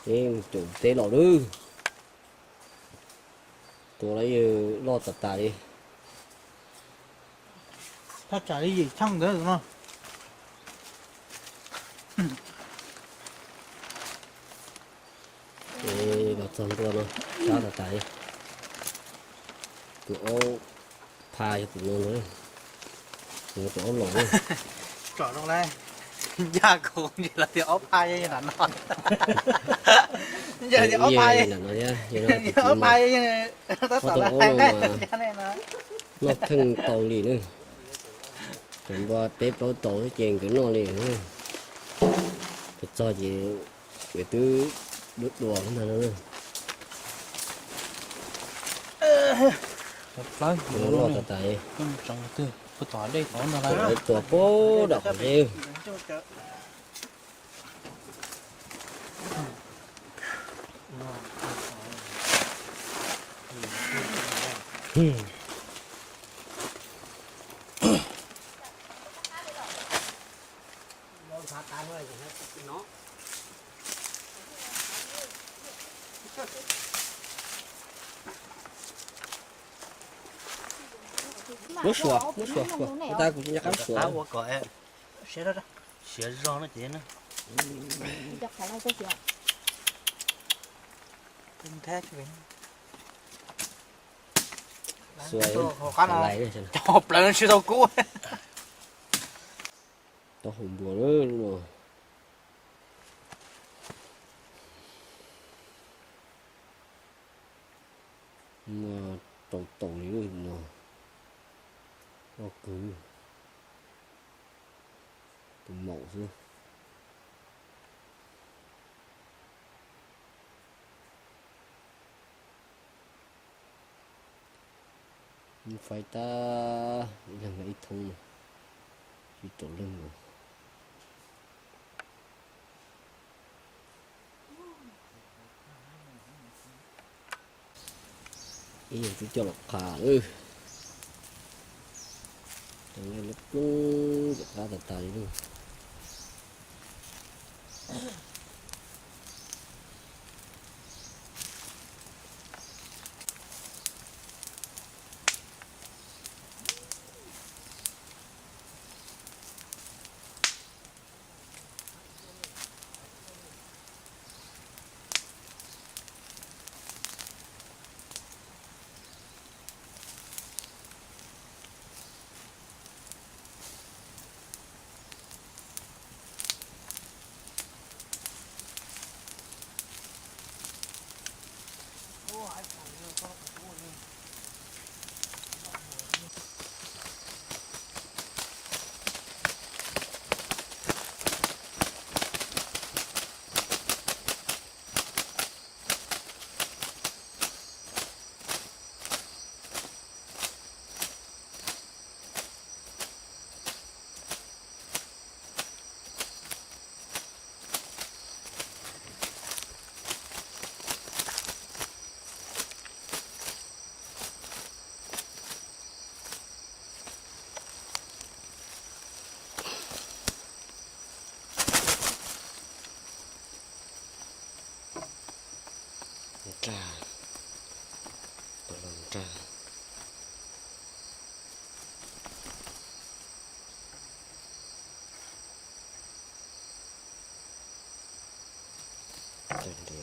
Ces mus caum teb los lawm. Tua lawv yawg loj tas tas li. Thaj tsam li yim cheej ntawd no. Los txog ntua no, sab tas tas li. Tus aub pha yog tus no ntag, tus aub laus. Tsom zoo lawm, ncaj kuv ntsis los tias aub pha yog nram no. Ncaj tias aub pha, aub pha tab tom lawv hais nqaij ncaj ne no. Noj theej tau li na. Cov npua peb plaub tau ces nkawd noj li. Txog txog ces nkawd twb dua dua ntag no. Loj tas tas. Tua pab dam qhov zeb. Muab suav, muab suav, ua tas kuv tsis nco qab suav. Siav zog no ces na. Suav, cov hauv plawv no tsis tau kub. Tau hauv npua lawm no. Mas tau tau li no. Loj kawg, tus maum xwb. Muab faib tag ib leeg ib thoob, ib rau leej no. Ib yam twb coj los qha lawm. Cov no lub plub cov qab tas tas li lawm. Nrag, los nrag. Nrag nrag.